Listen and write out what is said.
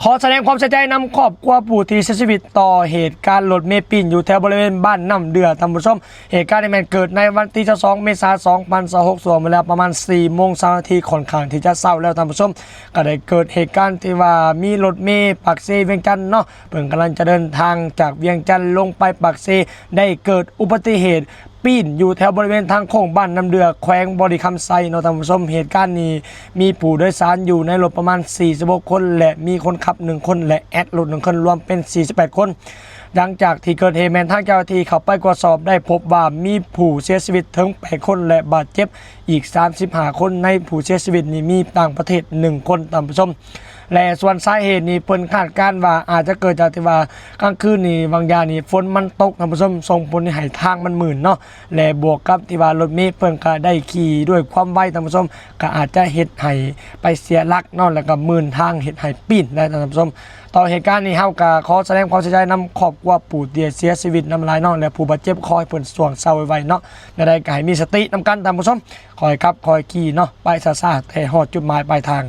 ຂໍສະແດງຄວາມເສຍໃຈນຳຄອບຄົວຜູ້ທີ່ເສຍຊີວິດຕໍ່ເຫດການລົດເມປີ້ນຢູ່ແຖວບໍລິເວນບ້ານນ້ຳເດືອ ທ່ານຜູ້ຊົມ. ເຫດການນີ້ແມ່ນເກີດໃນວັນທີຊາວສອງ ເມສາ ສອງພັນຊາວຫົກ ຊ່ວງເວລາປະມານສີ່ໂມງຊາວນາທີ ຂ້ອນຂ້າງທີ່ຈະເຊົ້າແລ້ວ ທ່ານຜູ້ຊົມ. ກໍໄດ້ເກີດເຫດການທີ່ວ່າມີລົດເມປາກເຊວຽງຈັນເນາະ ເພິ່ນກຳລັງຈະເດີນທາງຈາກວຽງຈັນລົງໄປປາກເຊ ໄດ້ເກີດອຸບັດຕິເຫດ ປີ້ນຢູ່ແຖວບໍລິເວນທາງໂຄ້ງບ້ານນ້ຳເດືອ ແຂວງບໍລິຄຳໄຊເນາະ ທ່ານຜູ້ຊົມ. ເຫດການນີ້ມີຜູ້ໂດຍສານຢູ່ໃນລົດປະມານສີ່ສິບຫົກຄົນ ແລະ ມີຄົນຂັບໜຶ່ງຄົນ ແລະ ແອັດລົດໜຶ່ງຄົນ ລວມເປັນສີ່ສິບແປດຄົນ. ຫຼັງຈາກທີ່ເກີດເຫດແມ່ນທາງເຈົ້າໜ້າທີ່ເຂົ້າໄປກວດສອບ ໄດ້ພົບວ່າມີຜູ້ເສຍຊີວິດເຖິງແປດຄົນ ແລະ ບາດເຈັບອີກສາມສິບຫ້າຄົນ. ໃນຜູ້ເສຍຊີວິດນີ້ມີຕ່າງປະເທດໜຶ່ງຄົນ ທ່ານຜູ້ຊົມ. ແລະ ສ່ວນສາເຫດນີ້ເພິ່ນຄາດການວ່າອາດຈະເກີດຈາກທີ່ວ່າກາງຄືນນີ້ບາງຢ່າງນີ້ຝົນມັນຕົກ ທ່ານຜູ້ຊົມ ສົ່ງຜົນໃຫ້ທາງມັນມື່ນເນາະ ແລະ ບວກກັບທີ່ວ່າລົດເມເພິ່ນກໍໄດ້ຂີ່ດ້ວຍຄວາມໄວ ທ່ານຜູ້ຊົມ ກໍອາດຈະເຮັດໃຫ້ໄປເສຍຫຼັກເນາະ ແລ້ວກໍມື່ນທາງ ເຮັດໃຫ້ປີ້ນໄດ້ ທ່ານຜູ້ຊົມ. ຕໍ່ເຫດການນີ້ເຮົາກໍຂໍສະແດງຄວາມເສຍໃຈນຳຄອບຄົວຜູ້ທີ່ເສຍຊີວິດນຳຫຼາຍເນາະ ແລະ ຜູ້ບາດເຈັບ ຂໍໃຫ້ເພິ່ນຊ່ວງເຊົາໄວໆເນາະ. ແນວໃດກໍໃຫ້ມີສະຕິນຳກັນ ທ່ານຜູ້ຊົມ ຄ່ອຍຂັບຄ່ອຍຂີ່ເນາະ ໄປຊ້າໆ ແຕ່ຮອດຈຸດໝາຍປາຍທາງ.